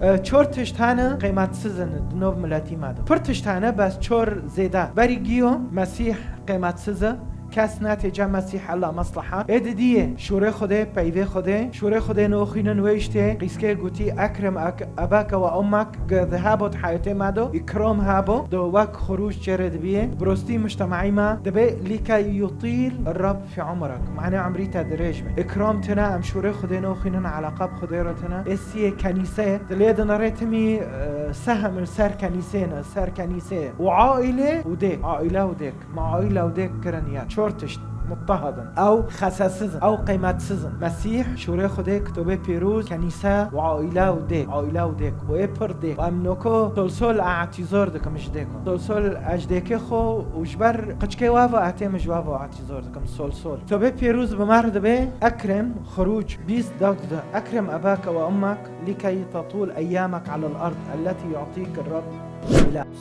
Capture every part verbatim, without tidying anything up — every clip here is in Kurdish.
E, çor tişt hene qîmetsiz in di nav miletî me de. Pir tişt hene, bes çor zêde. Berî giyo Mesîh qîmetsiz e. Kes nate cem Mesîh ella mesleha. Ê didiyê şûrê Xwedê, peyvê Xwedê. Şûrê Xwedê nexwînin wê îştê. Qîskê gotî, "Ekrem ek-, ebeke ve ummek." Ge-, di hebot heyatê me do. Îkram hebo. Do wek xirûc çêrê dibiyê. Bi rostî mujtemaî me dibê lîke yutîl Rab fi umrek. Mane umrî te dirêj be. Îkram tine, em şûrê Xwedê nexwînin, eleqa bi Xwedê re tine. Ê siyê kenîseyê. Dilê dinirê timî, e, sehem li ser kenîsê ne, ser kenîseyê. Û aîlê û dêk. Aîle û dêk. Me aîle û dêk kirin ya. Çor tişt muttehad in. Ew xesesiz in. Ew qîmetsiz in. Mesîh, şûrê Xwedê, kitobê pîroz, kenîse û aîle û dêk. Aîle û dêk. Û ê pir dêk. Û em noko sol sol etîzor dikim ji dêko. Sol sol ez ji dêkê xwe û ji ber qiçkê we ve etê min ji we ve etîzor dikim. Sol sol. Kitobê pîroz bi me re dibê, Ekrem, Xirûc bîst, dew dide. Ekrem ebake ve ummek, lîkey tetûl eyyamek alel erd, elletî yu'tîk Rab.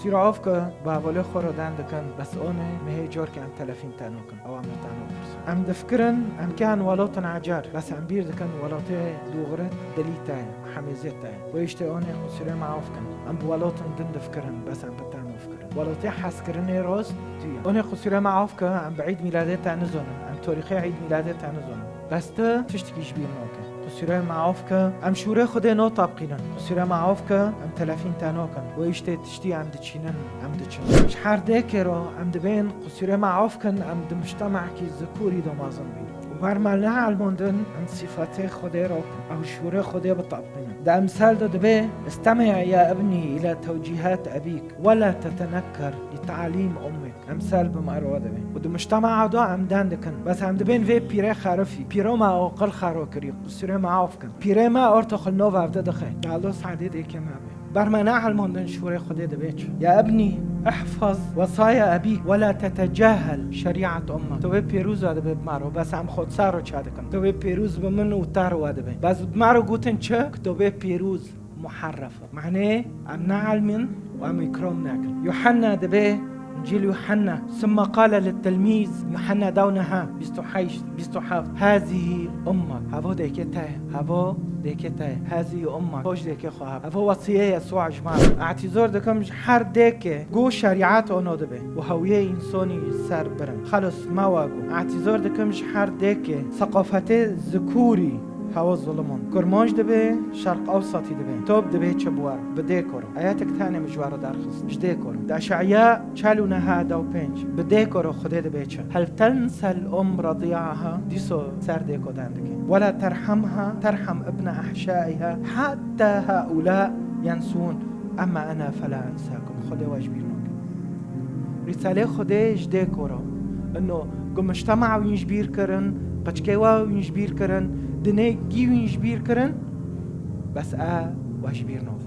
Sîra avke, bi hevalê xwe re den dikin, bes onê, mehê corke em telefîn te nokin. Ew em li te nopirsin. Em difikirin, em kên welatin ecer, bes em bîr dikin welatê dûxirê dilî te ye, hemêzê te ye. Wê îştê onê qusûrê me af kin. Em bi welatin din difikirin, bes em bi te nofikirin. Welatê hezkirinê rast tu ye. Onê qusûrê me af ke, em bi Îd Mîladê te nizonin, em torîxê Îd Mîladê te nizonin. Bes tu tiştekî ji bîr noke. Qusûrê me af ke, em şûrê Xwedê notabqînin. Qusûrê me af ke, em telefîn te nokin. Wê îştê tiştî em diçînin, em diçin. Ji her dêkê re em dibên qusûrê me af kin, em di mujtemekî zikûrî de mezin bîn. Û ber me neelmandin, em sîfetê Xwedê re kin. Ew şûrê Xwedê bitabqînin. Di emsal de dibê, "Istemi' ya ibnî îla tewcîhat ebîk, we la tetenekker li te'lîm ummik." Emsal bi me re dibê. Û di mujtema de em den dikin. Bes em dibên vê pîrê xerifî. Pîro me aqil xero kirî. Qusûrê me af kin. Pîrê me ortoxil nov evde dixe. Dalo sadê dêkê me be. Ber me neelmandin şûrê Xwedê dibê çi. "Ya ibnî, ihfaz wesaya ebîk, we la tetecehel şerî'et ummik." Kitobê pîroz a dibê bi me re. Bes em xwedisa re çi dikin. Kitobê pîroz bi min û te re we dibê. Bes bi me re gotin çi? Kitobê pîroz muharref. Mane em neelmin û em îkram nekin. Yuhanna dibê, Încîl Yuhanna, "Sümme qale lit tilmîz", Yuhanna dewneha, bîst û heşt, bîst û heft, "Hazihi ummek." Hevo dêkê te ye, hevo dêkê te ye. "Hazihi ummek." Hoş dêkê xwe hev. Hevo wesiyê Yesûa ji me re. Etîzor dikim ji her dêkê ku şerîet ono dibe û hewiyê însonî ser birin. Xelos me we got. Etîzor dikim ji her dêkê seqafetê zikûrî Hewa zulum in. Kurmanc dibe, Şerq Ewsatî dibe. Top dibe çi bi we re? Bi dêko re. Ayetek tenê min ji we re derxist. Ji dêko re. Di Eş'eya çel û neh dew pênc. Bi dêko re Xwedê dibe çi? Hel tensel um redi'aha? Dîso ser dêko den dike. Wela terhamha, terham ibne ahşaiha, hatta haula yensun. Emma ene fela ensakum. Xwedê we ji bîr nake. Rîsalê Xwedê ji dê kor e. Ino ku mujtema wîn ji bîr kirin, qiçkê we wîn ji bîr kirin, dinê gî wîn ji bîr kirin, bes e we ji bîr nake.